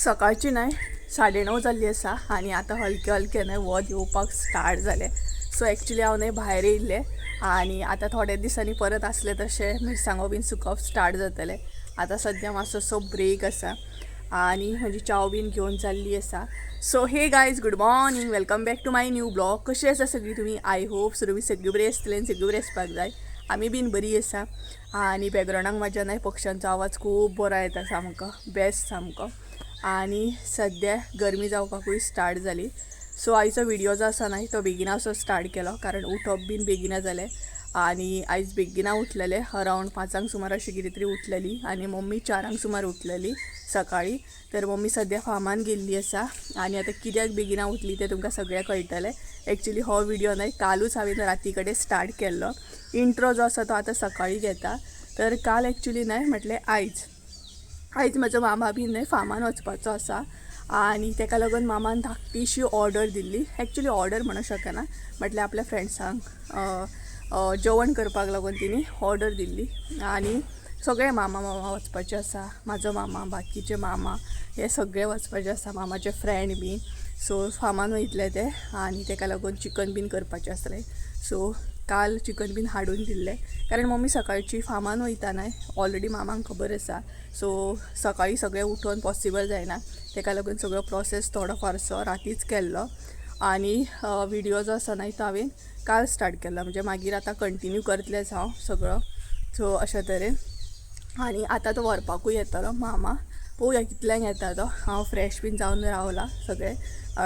सकाळची न्हय 9:30 जाल्ली आसा आनी आतां हलके हलके न्हय वत येवपाक स्टार्ट जालें. सो एक्चुली हांव न्हय भायर येयल्लें आनी आतां थोड्या दिसांनी परत आसले तशें मिरसांगो बीन सुकप स्टार्ट जातलें. आतां सद्या मातसो सो ब्रेक आसा आनी म्हजी च्याव बीन घेवन जाल्ली आसा. So hey guys, good morning, welcome back to my new blog. कशी आसा सगळीं तुमी? I hope so तुमी सगळीं बरी आसतली आनी सगळीं बरी आसपाक जाय. आमी बीन बरी आसा. आनी बॅकग्रावंडाक म्हाज्या न्हय पक्ष्यांचो आवाज खूब बरो येता, सामको बेस्ट सामको. आनी सद्या गरमी जावपाकूय स्टार्ट जाली. सो आयचो व्हिडियो जो आसा न्हय तो बेगिना असो स्टार्ट केलो कारण उठप बीन बेगिना जालें आनी आयज बेगिना उठलेलें अरावंड 5 सुमार अशें कितें तरी उठलेली आनी मम्मी 4 सुमार उठलेली सकाळी. तर मम्मी सद्या फार्मान गेल्ली आसा आनी आतां कित्याक बेगिना उठली तें तुमकां सगळें कळटलें. एक्चुली हो व्हिडियो न्हय कालूच हांवें राती कडेन स्टार्ट केल्लो. इंट्रो जो आसा तो आतां सकाळी घेता. तर काल एक्चुली न्हय म्हटलें आयज आयज म्हजो मामा बीन न्हय फार्मान वचपाचो आसा आनी तेका लागून मामान धाकटीशी ऑर्डर दिल्ली. एक्चुली ऑर्डर म्हणूंक शकना, म्हटल्यार आपल्या फ्रेंड्सांक जेवण करपाक लागून तिणी ऑर्डर दिल्ली. आनी सगळे मामा मामा वचपाचे आसा, म्हाजो मामा, बाकीचे मामा हे सगळे वचपाचे आसा, मामाचे फ्रेंड बीन. सो फार्मान वयतले ते आनी तेका लागून चिकन बीन करपाचें आसलें. सो काल चिकन बीन हाडून दिल्लें कारण मम्मी सकाळची फार्मान वयता न्हय, ऑलरेडी मामांक खबर आसा. सो सकाळी सगळें उठोवन पॉसिबल जायना, तेका लागून सगळो प्रोसेस थोडो फारसो रातीच केल्लो. आनी व्हिडियो जो आसा न्हय तो हांवें काल स्टार्ट केल्लो, म्हणजे मागीर आतां कंटिन्यू करतलेंच हांव सगळो. सो अशा तरेन. आनी आतां तो व्हरपाकूय येतलो मामा, पळोवया कितल्यांक येता तो. हांव फ्रेश बीन जावन रावला, सगळें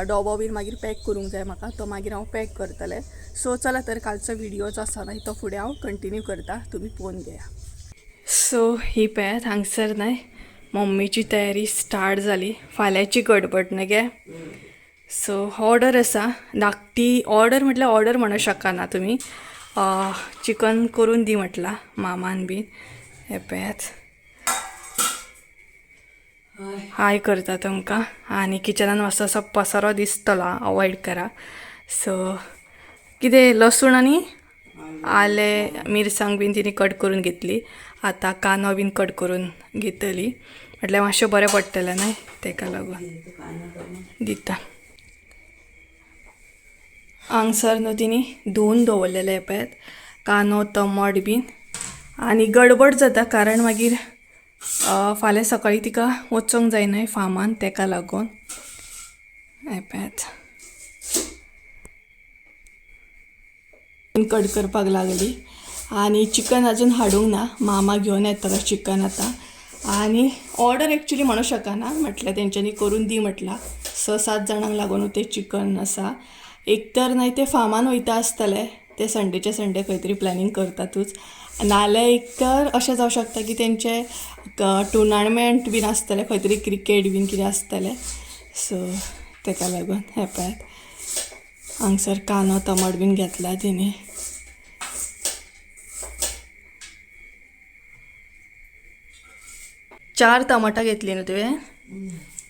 डोबो बीन मागीर पॅक करूंक जाय म्हाका, तो मागीर हांव पॅक करतलें. सो चला तर कालचो व्हिडियो जो आसा न्हय तो फुडें हांव कंटिन्यू करता, तुमी पळोवन घेया. सो ही पळयात हांगसर न्हय मम्मीची तयारी स्टार्ट जाली, फाल्यांची गडबड न्हय गे. सो ऑर्डर आसा धाकटी ऑर्डर, म्हटल्यार ऑर्डर म्हणूंक शकना तुमी. चिकन करून दी म्हटलां मामान बीन. हे पळयात हाय करता तुमकां. आनी किचनान मातसो असो पसरो दिसतलो, अवॉयड करा. सो कितें लसूण आनी आलें मिरसांग बीन तिणी कट करून घेतली. आतां कांदो बीन कट करून घेतली, म्हटल्यार मातशें बरें पडटलें न्हय तेका लागून दिता. हांगसर न्हू तिणी धुवन दवरलेलें पळयात कांदो टमाट बीन. आनी गडबड जाता कारण मागीर फाल्यां सकाळी तिका वचोंक जाय न्हय फार्मान, तेका लागून. हें पळयात कट करपाक लागली. आनी चिकन अजून हाडूंक ना, मामा घेवन येतलो चिकन आतां. आनी ऑर्डर एक्चुली म्हणूंक शकना, म्हटल्यार तेंच्यांनी करून दी म्हटलां. 6-7 जाणांक लागून तें चिकन आसा. एक तर न्हय ते फार्मान वयता आसतले, ते संडेचे संडे खंय तरी प्लॅनिंग करतातूच. नाल्यार एक तर अशें जावं शकता की तेंचे टुर्नामेंट बीन आसतलें, खंय तरी क्रिकेट बीन कितें आसतलें. सो तेका लागून हें पळयात हांगसर कांदो टमाट बीन घेतला तिणी. चार टमाटां घेतली न्हू तुवें,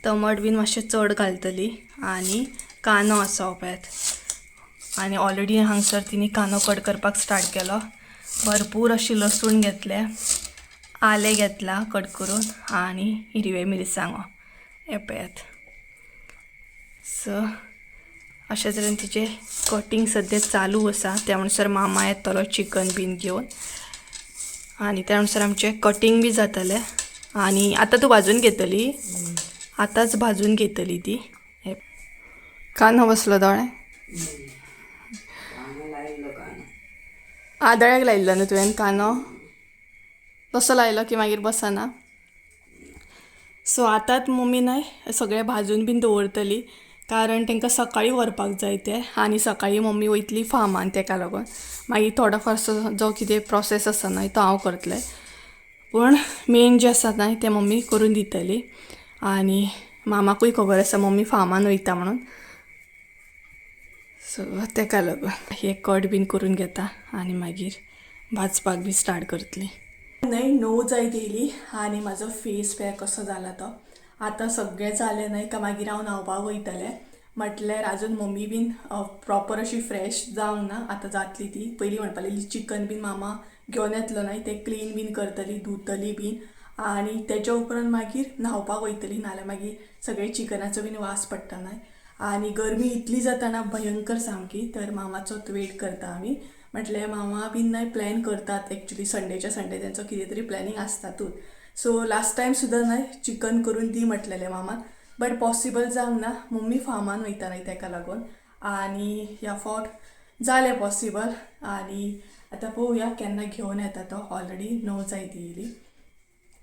टमाट बीन मातशें चड घालतली. आनी कांदो आसा हो पळयात. आनी ऑलरेडी हांगसर तिणी कांदो कट करपाक स्टार्ट केलो. भरपूर अशी लसूण घेतले, आलें घेतला कट करून आनी हिरवे मिरसांगो. हें पळयात. सो अशे तरेन तिचें कटींग सद्या चालू आसा. त्या म्हणसर मामा येतलो चिकन बीन घेवन आनी त्या म्हणसर आमचें कटींग बी जातलें. आनी आतां तूं भाजून घेतली, आतांच भाजून घेतली ती. कांदो बसलो दोळे आदळ्याक लायिल्लो न्हू तुवें कांदो, तसो लायलो की मागीर बसना. सो आतांच मम्मी न्हय सगळें भाजून बीन दवरतली कारण तांकां सकाळीं व्हरपाक जाय तें. आनी सकाळीं मम्मी वयतली फार्मान, तेका लागून मागीर थोडो फारसो जो कितें प्रोसेस आसा न्हय तो हांव करतलें, पूण मेन जें आसा न्हय तें मम्मी करून दितली. आनी मामाकूय खबर आसा मम्मी फार्मान वयता म्हणून. सो तेका लागून हे कट बीन करून घेता आनी मागीर भाजपाक बी स्टार्ट करतली. न्हय 9 जायत येयली आनी म्हाजो फेस पॅक कसो जाला तो आतां सगळें जालें न्हय का मागीर हांव न्हांवपाक वयतलें. म्हटल्यार अजून मम्मी बीन प्रॉपर अशी फ्रेश जावंक ना, आतां जातली ती. पयलीं म्हणपा लागली चिकन बीन मामा घेवन येतलो न्हय तें क्लीन बीन करतली, धुतली बीन आनी तेच्या उपरांत मागीर न्हांवपाक वयतली, नाल्यार मागीर सगळे चिकनाचो बीन वास पडटा न्हय. आनी गरमी इतली जाता ना भयंकर सामकी, तर मामाचोच वेट करता आमी. म्हटल्यार मामा बीन न्हय प्लॅन करतात एक्चुली संडेच्या संडे तेंचो कितें तरी प्लॅनिंग आसतातूच. सो लास्ट टायम सुद्दां न्हय चिकन करून दी म्हटलेलें मामान, बट पॉसिबल जावंक ना, मम्मी फार्मान वयता न्हय तेका लागून. आनी ह्या फावट जालें पॉसिबल. आनी आतां पळोवया केन्ना घेवन येता तो. ऑलरेडी 9 जायत येयली.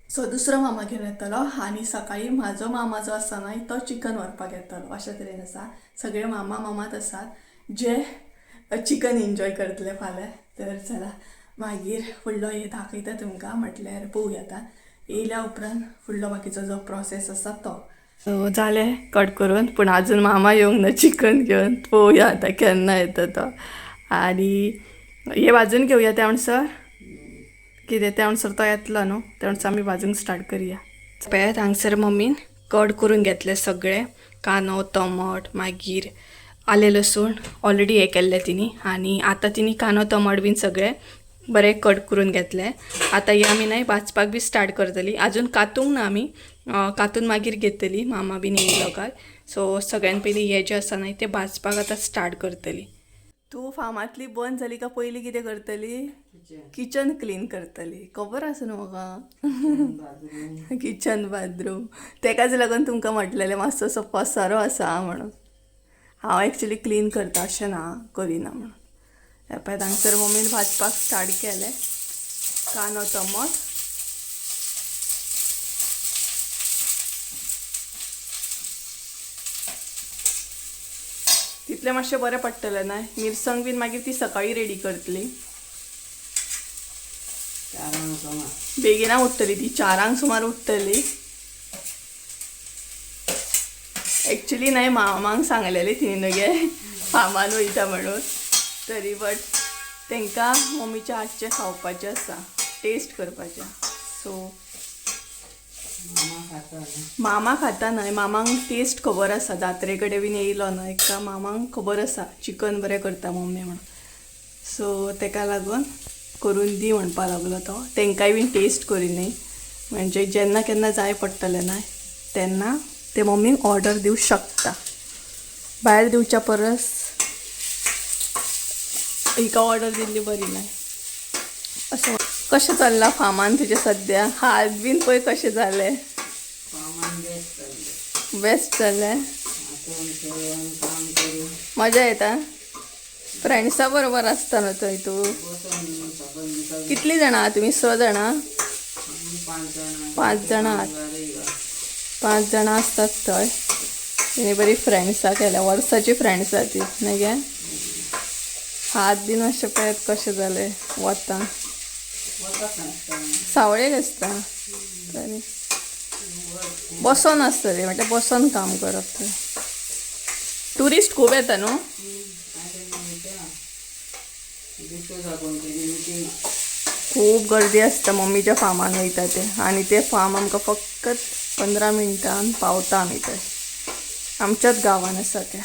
सो दुसरो मामा घेवन येतलो आनी सकाळी म्हाजो मामा जो आसा न्हय तो चिकन व्हरपाक येतलो. अशें तरेन आसा, सगळे मामा मामात आसात जे चिकन एन्जॉय करतले फाल्यां. तर चला मागीर फुडलो हे दाखयता तुमकां, म्हटल्यार पळोवया आतां येयल्या उपरांत फुडलो बाकीचो जो प्रोसेस आसा तो. जालें कट करून, पूण आजून मामा येवंक ना चिकन घेवन. पळोवया आतां केन्ना येता तो. आनी हे भाजून घेवया त्या म्हणसर, कितें त्या म्हणसर तो येतलो न्हू, त्या म्हणसर आमी भाजूंक स्टार्ट करया. पळयात हांगसर मम्मीन कट करून घेतले सगळे, कांदो टमाट मागीर आलें लसूण ऑलरेडी हें केल्लें तिणी. आनी आतां तिणी कांदो टमाट बीन सगळे बरें कट करून घेतले. आतां हे आमी न्हय भाजपाक बी स्टार्ट करतली. आजून कातूंक ना आमी, कातून मागीर घेतली मामा बीन येयलो काय. सो सगळ्यान पयलीं हे जे आसा न्हय ते भाजपाक आतां स्टार्ट करतली. तूं फार्मांतली बंद जाली काय पयलीं कितें करतली? किचन क्लीन करतली. खबर आसा न्हू म्हाका, किचन बाथरूम. तेकाच लागून तुमकां म्हटलेलें मातसो असो पसारो आसा म्हणून. हांव एक्चुली क्लीन करता अशें ना, करिना म्हणून. हे पळय हांगसर मम्मीन भाजपाक स्टार्ट केलें कांदो टमाट. तितलें मातशें बरें पडटलें न्हय, मिरसांग बीन मागीर ती सकाळी रेडी करतली. बेगिना उठतली ती, 4 सुमार उठतली. एक्चुली न्हय मामांक सांगलेलें तिणी न्हय गे फार्मान वयता म्हणून, तरी बट तांकां मम्मीच्या हातचें खावपाचें आसा, टेस्ट करपाचें. सो मामा खाता न्हय, मामांक टेस्ट खबर आसा, जात्रे कडेन बीन येयलो न्हय का मामांक खबर आसा चिकन बरें करता मम्मी म्हणून. सो तेका लागून करून दी म्हणपा लागलो तो, तेंकांय बीन टेस्ट करी न्हय, म्हणजे जेन्ना केन्ना जाय पडटलें न्हय तेन्ना ते मम्मीक ऑर्डर दिवं शकता. भायर दिवच्या परस हिका ऑर्डर दिल्ली बरी न्हय. असो कशें चल्लां फार्मान तुजें सद्या? हात बीन पळय कशें जालें, बेस्ट चल्लें, मजा येता फ्रेंड्सा बरोबर आसता न्हू थंय तूं. कितलीं जाणां आहा तुमी? 6 जाणां, 5 जाणां आहात. 5 जाणां आसतात थंय. तिणी बरी फ्रेंड्सां केल्या, वर्साची फ्रेंड्सां ती न्हय गे. हात बीन मातशे पळयात कशें जाले वतान, सावळेक आसता आनी बसोन आसता रे, म्हटल्यार बसोन काम करप थंय. ट्युरिस्ट खूब येता न्हू? खूब गर्दी आसता मम्मीच्या फार्मान वयता ते. आनी ते फार्म आमकां फकत 15 मिनटान पावता आमी थंय, आमच्याच गांवान आसा तें.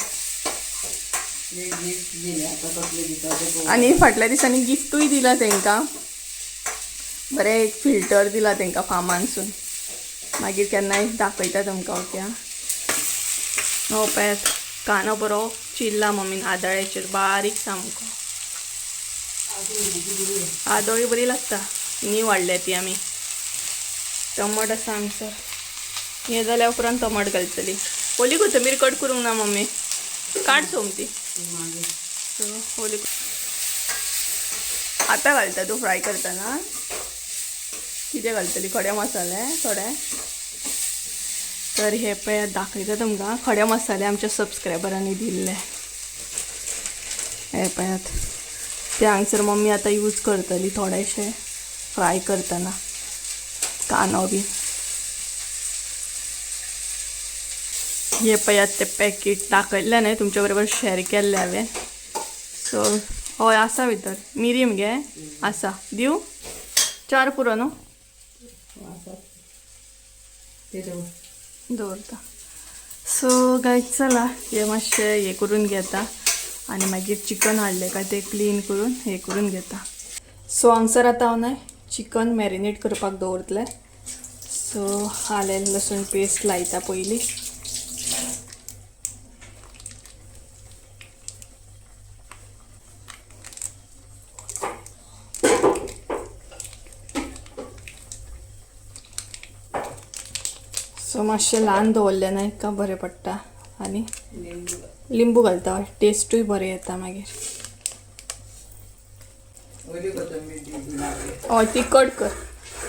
आनी फाटल्या दिसांनी गिफ्टूय दिला तांकां, बरें एक फिल्टर दिला तांकां फार्मानसून. मागीर केन्नाय दाखयता तुमकां. ओके हो पळयात कांदो बरो चिरला मम्मीन आदळ्याचेर बारीक सामको. आदोळी बरी लागता, न्ही वाडल्या ती आमी. टमाट आसा हांगसर, हें जाल्या उपरांत टमाट घालतली. ओली कोथंबीर कट करूंक ना मम्मी, काड सोमती. सो ओली आतां घालता तूं फ्राय करतना. कितें घालतली? खडे मसाले थोडे. तर हे पळय दाखयता तुमकां खडे मसाले आमच्या सबस्क्रायबरांनी दिल्ले. हे पळयात ते हांगसर मम्मी आतां यूज करतली थोडेशे फ्राय करतना कांदो बी. हे पळयात ते पॅकेट दाखयल्लें न्हय तुमच्या बरोबर शेअर केल्लें हांवें. सो हय आसा भितर मिरी मगे आसा, दिवं 4 पुरो न्हू दवरता. सो गायज चला हे मातशें हे करून घेता आनी मागीर चिकन हाडलें काय तें क्लीन करून हे करून घेता. सो हांगसर आतां हांव न्हय चिकन मॅरिनेट करपाक दवरतलें. सो आलें लसूण पेस्ट लायता पयलीं. सो मातशें ल्हान दवरलें ना का बरें पडटा. आनी लिंबू घालता, टेस्टूय बरें येता मागीर. हय ती कट कर.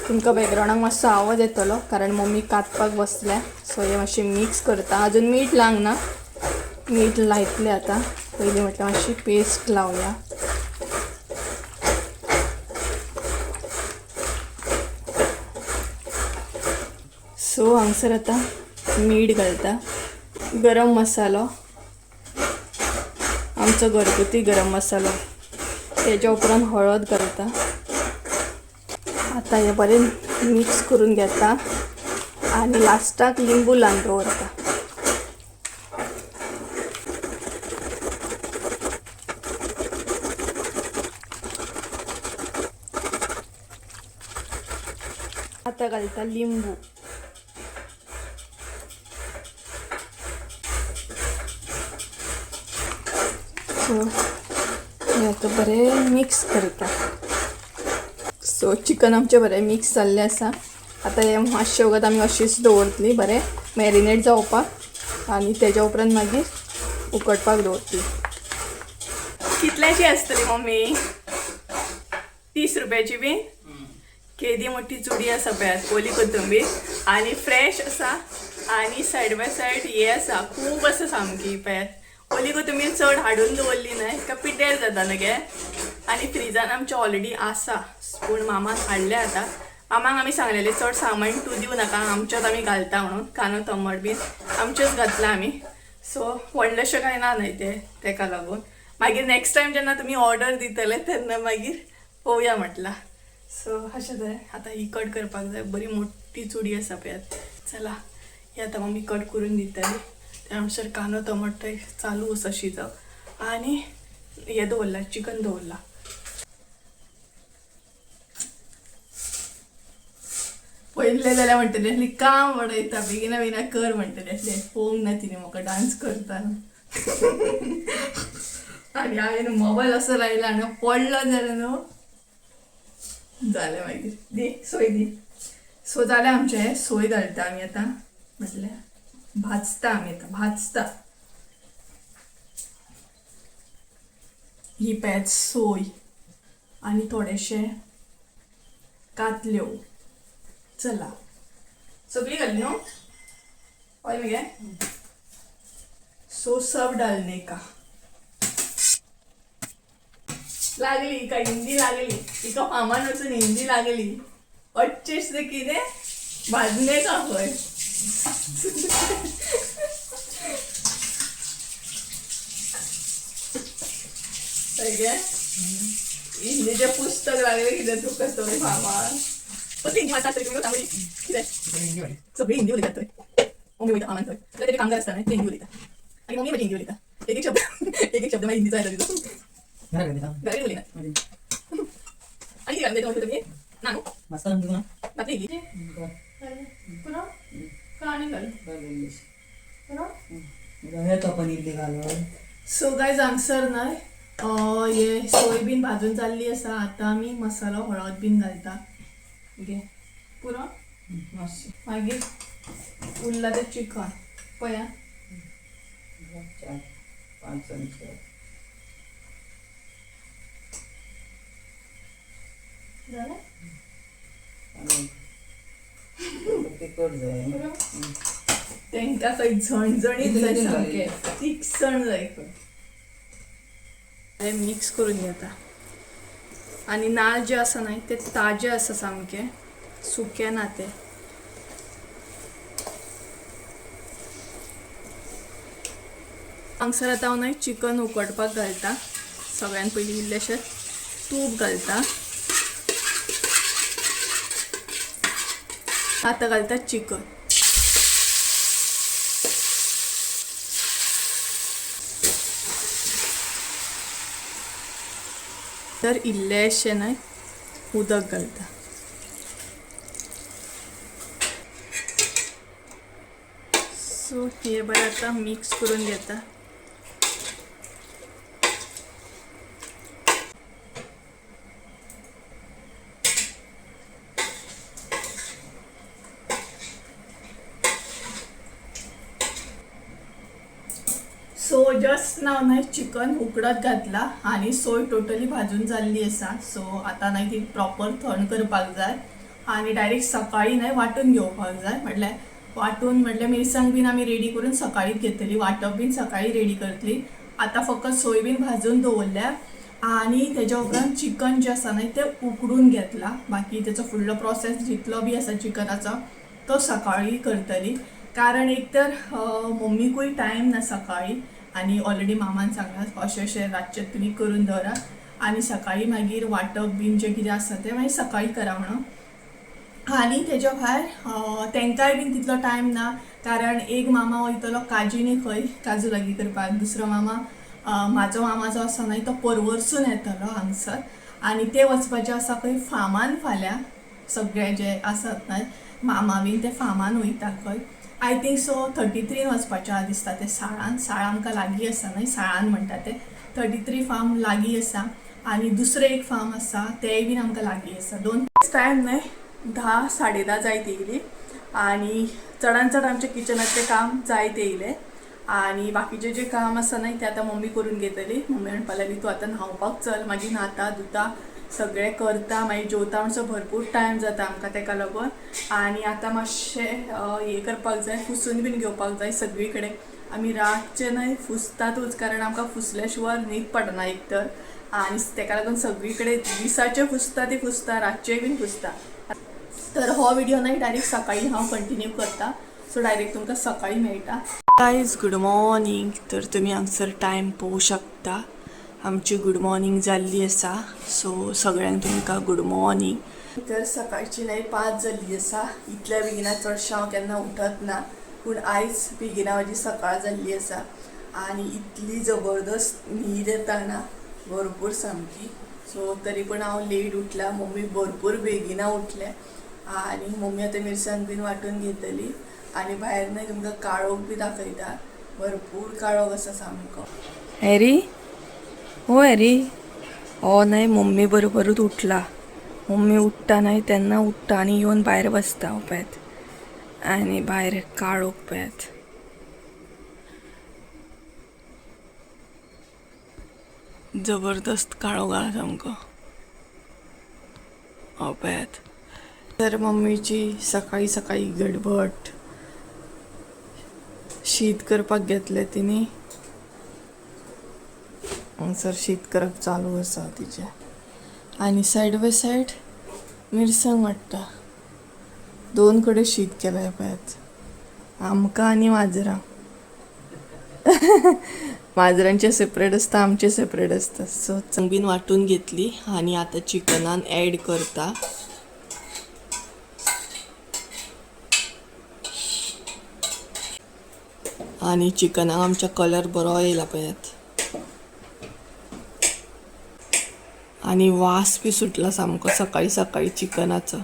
तुमकां बॅकग्रावंडाक मातसो आवाज येतलो कारण मम्मी कातपाक बसल्या. सो हे मातशें मिक्स करता. अजून मीठ लावंक ना, मीठ लायतलें आतां. पयलीं म्हटल्यार मातशी पेस्ट लावया. सो हांगसर आतां मीठ घालता, गरम मसालो, आमचो घरगुती गरम मसालो. तेज्या उपरांत हळद घालता. आतां हें बरें मिक्स करून घेता आनी लास्टाक लिंबू लावन दवरता. आतां घालता लिंबू. सो हें आतां बरें मिक्स करता. सो चिकन आमचें बरें मिक्स जाल्लें आसा. आतां हें मातशें वगत आमी अशीच दवरतली बरें मॅरिनेट जावपाक आनी तेज्या उपरांत मागीर उकडपाक दवरतली. कितल्याची आसतली मम्मी? 30 रुपयाची बी. केदी मोठी चुडी आसा पळयात, ओली कोथंबीर आनी फ्रेश आसा आनी सायड बाय सायड हे आसा, खूब आसा सामकी. पळयात ओली कोथंबीर चड हाडून दवरली न्हय का पिड्ड्यार जाता न्हय गे. आनी फ्रिजान आमचे ऑलरेडी आसा, पूण मामान हाडले आतां. मामाक आमी सांगलेलें चड सामान तूं दिवं नाका, आमचेच आमी घालता म्हणून. कांदो टमाट बीन आमचेच घातला आमी. सो व्हडलेशें कांय ना न्हय तें, तेका लागून मागीर नेक्स्ट टायम जेन्ना तुमी ऑर्डर दितले तेन्ना मागीर पळोवया म्हटलां. सो अशें जाय. आतां ही कट करपाक जाय, बरी मोठी चुडी आसा पळयात. चला ही आतां मम्मी कट करून दितली. त्या म्हणसर कांदो टमाटो चालू आसा शिजप आनी हें दवरलां, चिकन दवरलां. पयलें जाल्यार म्हणटलें आसली काम वाडयता, बेगिना बेगिना कर म्हणटलें आसलें. पळोवंक ना तिणें म्हाका डांस करतना. आनी हांवें मोबायल असो लायला आनी पडलो जाल्यार न्हू जालें मागीर. दी सोय दी. सो जालें आमचें, सोय घालता आमी आतां. म्हटल्यार भाजता आमी आतां, भाजता ही पळयात सोय आनी थोडेशें कातल्यो. चला सगळी घाली न्हू? हय मगे. सो सब डालने का. लागली हिका हिंदी लागली, हिका फामान वचून हिंदी लागली. अच्छे से कितें भाजने का खंय. सगळे हिंदीचें पुस्तक लागलें कितें तुका थंय फामान. कसली हिंदी वाचता आसतली तुमी सांगली कितें? सगळी हिंदी उलयतात थंय. मम्मी वयता फामान थंय जाल्यार तेजे कामगार आसता न्हय, ते हिंदी उलयता आनी मम्मी म्हजी हिंदी उलयता. एक एक शब्द एक एक शब्द मागीर हिंदीचो येता तिचो. घरा उलयना. आनी कितें घालून दिता तुमी? ना न्हू घातली इल्ली पुरो आनी घालू. सो गायज हांगसर न्हय हे सोय बीन भाजून जाल्ली आसा. आतां आमी मसालो हळद बीन घालता. घे पुरो. मागीर उरला तें चिकन पळया. 4-5 चमचे जालें. तिखट जाय. तेंकां खंय झणझणीत जाय, सामकें तिखसण जाय खंय. मिक्स करून घेता. आनी नाल्ल जे आसा न्हय ते ताजे आसा सामके, सुके ना ते. हांगसर आतां हांव न्हय चिकन उकडपाक घालता. सगळ्यान पयलीं इल्लेशें तूप घालता. आतां घालता चिकन. तर इल्लेशें न्हय उदक घालता. सो हे बरें आतां मिक्स करून घेता. सो जस्ट नाव न्हय चिकन उकडत घातला आनी सोय टोटली भाजून जाल्ली आसा. सो आतां न्हय ती प्रॉपर थंड करपाक जाय आनी डायरेक्ट सकाळी न्हय वांटून घेवपाक जाय. म्हटल्यार वांटून म्हटल्यार मिरसांग बीन आमी रेडी करून सकाळीच घेतली, वांटप बीन सकाळी रेडी करतली. आतां फकत सोय बीन भाजून दवरल्या आनी तेज्या उपरांत चिकन जें आसा न्हय तें उकडून घेतलां. बाकी तेचो फुडलो प्रोसेस जितलो बी आसा चिकनाचो तो सकाळी करतली, कारण एक तर मम्मीकूय टायम ना सकाळी आनी ऑलरेडी मामान सांगलां अशें अशें रातचें तुमी करून दवरा आनी सकाळी मागीर वांटप बीन जें कितें आसा तें मागीर सकाळी करा म्हणून. आनी तेज्या भायर तेंकांय बीन तितलो टायम ना, कारण एक मामा वयतलो काजीनी खंय काजू लागीं करपाक, दुसरो मामा म्हाजो मामा जो आसा न्हय तो परवरसून येतलो हांगसर आनी ते वचपाचे आसा खंय फामान. फाल्यां सगळे जे आसात न्हय मामा बीन ते फामान वयता खंय. I think so 33 वचपाचें आसा दिसता ते साळान. साळा आमकां लागीं आसा न्हय, साळान म्हणटा ते 33 फार्म लागीं आसा आनी दुसरें एक फार्म आसा तेंय बीन आमकां लागीं आसा. दोन टायम न्हय 10 10:30 जायत येयली आनी चडान चड आमच्या किचनाचें काम जायत येयलें आनी बाकीचें जें काम आसा न्हय तें आतां मम्मी करून घेतली. मम्मी म्हणपाक लागली तूं आतां न्हांवपाक चल, मागीर न्हाता धुता सगळें करता, मागीर जेवता म्हणसर भरपूर टायम जाता आमकां तेका लागून. आनी आतां मातशें हें करपाक जाय, पुसून बीन घेवपाक जाय सगळी कडेन. आमी रातचें न्हय फुसतातूच, कारण आमकां फुसल्या शिवाय न्हीद पडना एक तर, आनी तेका लागून सगळी कडेन दिसाचें फुसता ती फुसता, रातचें बीन फुसता. तर हो व्हिडिओ न्हय डायरेक्ट सकाळी हांव कंटिन्यू करता, सो डायरेक्ट तुमकां सकाळी मेळटा. Guys good morning. तर तुमी हांगसर टायम पळोवंक शकता, आमची गुड मॉर्निंग जाल्ली आसा. सो सगळ्यांक तुमकां गुड मॉर्निंग. तर सकाळची न्हय 5 जाल्ली आसा. इतल्या बेगिना चडशें हांव केन्ना उठत ना, पूण आयज बेगिना म्हाजी सकाळ जाल्ली आसा आनी इतली जबरदस्त न्हीद येता ना भरपूर सामकी. सो तरी पण हांव लेट उठला, मम्मी भरपूर बेगिना उठले आनी मम्मी आतां मिरसांग बीन वांटून घेतली आनी भायर न्हय तुमकां काळोख बी दाखयता, भरपूर काळोख आसा सामको. हॅरी, हो हॅरी, हो न्हय मम्मी बरोबरूच उठला. मम्मी उठता न्हय तेन्ना उठता आनी येवन भायर बसता पळयात आनी भायर काळोख पळयात. जबरदस्त काळोख आसा सामको, हो पळयात. तर मम्मीची सकाळी सकाळी गडबड, शीत करपाक घेतलें तिने, हांगसर शीत करप चालू आसा तिचें आनी सायड बाय सायड मिरसांग वाडटा. दोन कडेन शीत केलां पळयात, आमकां आनी माजरांक. माजरांचे सेपरेट आसता, आमचे सेपरेट आसता. सो बीन वांटून घेतली आनी आतां चिकनान एड करता. आनी चिकनाक आमच्या कलर बरो येयला पळयात आनी वास बी सुटला सामको सकाळी सकाळी चिकनाचो.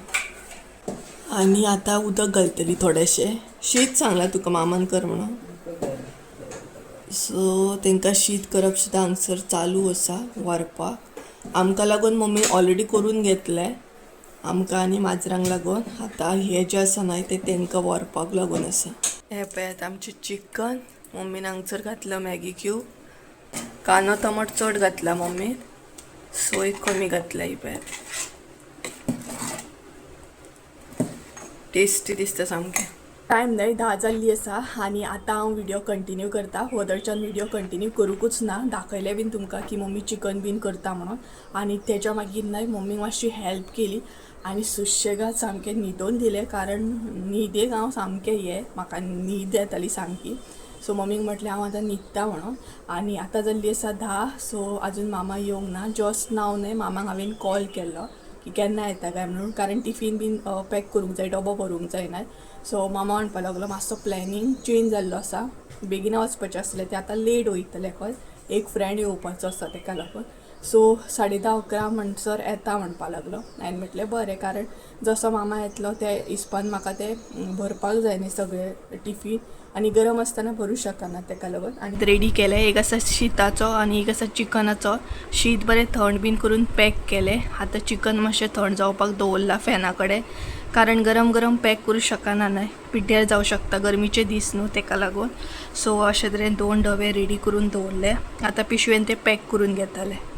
आनी आतां उदक घालतली थोडेशें. शीत सांगलां तुका मामान कर म्हणून. सो तांकां शीत करप सुद्दां हांगसर चालू आसा व्हरपाक. आमकां लागून मम्मी ऑलरेडी करून घेतलें, आमकां आनी माजरांक लागून. आतां हें जें आसा न्हय तें तांकां व्हरपाक लागून आसा. हें पळयात आमचें चिकन मम्मीन हांगसर घातलं मॅगी क्यूब, कांदो टमाट चड घातला मम्मीन, सोय कमी घातल्या. ही पळयात टेस्टी दिसता सामकें. टायम न्हय 10 जाल्ली आसा आनी आतां हांव व्हिडिओ कंटिन्यू करता. वदळच्यान व्हिडिओ कंटिन्यू करूंकूच ना, दाखयलें बीन तुमकां की मम्मी चिकन बीन करता म्हणून. आनी तेज्या मागीर न्हय मम्मीक मातशी हेल्प केली आनी सुशेगाद सामकें न्हिदोन दिलें, कारण न्हिदेक हांव सामकें हें म्हाका न्हीद येताली सामकी. सो मम्मीक म्हटलें हांव आतां न्हिदता म्हणून. आनी आतां जाल्ली आसा 10. सो आजून मामा येवंक ना. जस्ट नाव न्हय मामाक हांवें कॉल केल्लो की केन्ना येता काय म्हणून, कारण टिफीन बीन पॅक करूंक जाय, डबो भरूंक जाय न्हय. सो मामा म्हणपाक लागलो मातसो प्लॅनिंग चेंज जाल्लो आसा, बेगीन वचपाचें आसलें तें आतां लेट वयतलें खंय, एक फ्रेंड येवपाचो आसा तेका लागून. सो 10:30 11 म्हणसर येता म्हणपा लागलो. हांवें म्हटलें बरें, कारण जसो मामा येतलो त्या हिसपान म्हाका ते भरपाक जाय न्ही सगळे टिफीन, आनी गरम आसतना भरूं शकना तेका लागून. आनी रेडी केलें, एक आसा शिताचो आनी एक आसा चिकनाचो. शीत बरें थंड बीन करून पॅक केलें. आतां चिकन मातशें थंड जावपाक दवरलां फॅना कडेन, कारण गरम गरम पॅक करूं शकना न्हय, पिड्ड्यार जावं शकता, गरमीचे दीस न्हू तेका लागून. सो अशे तरेन 2 डबे रेडी करून दवरले. आतां पिशवेन ते पॅक करून घेताले.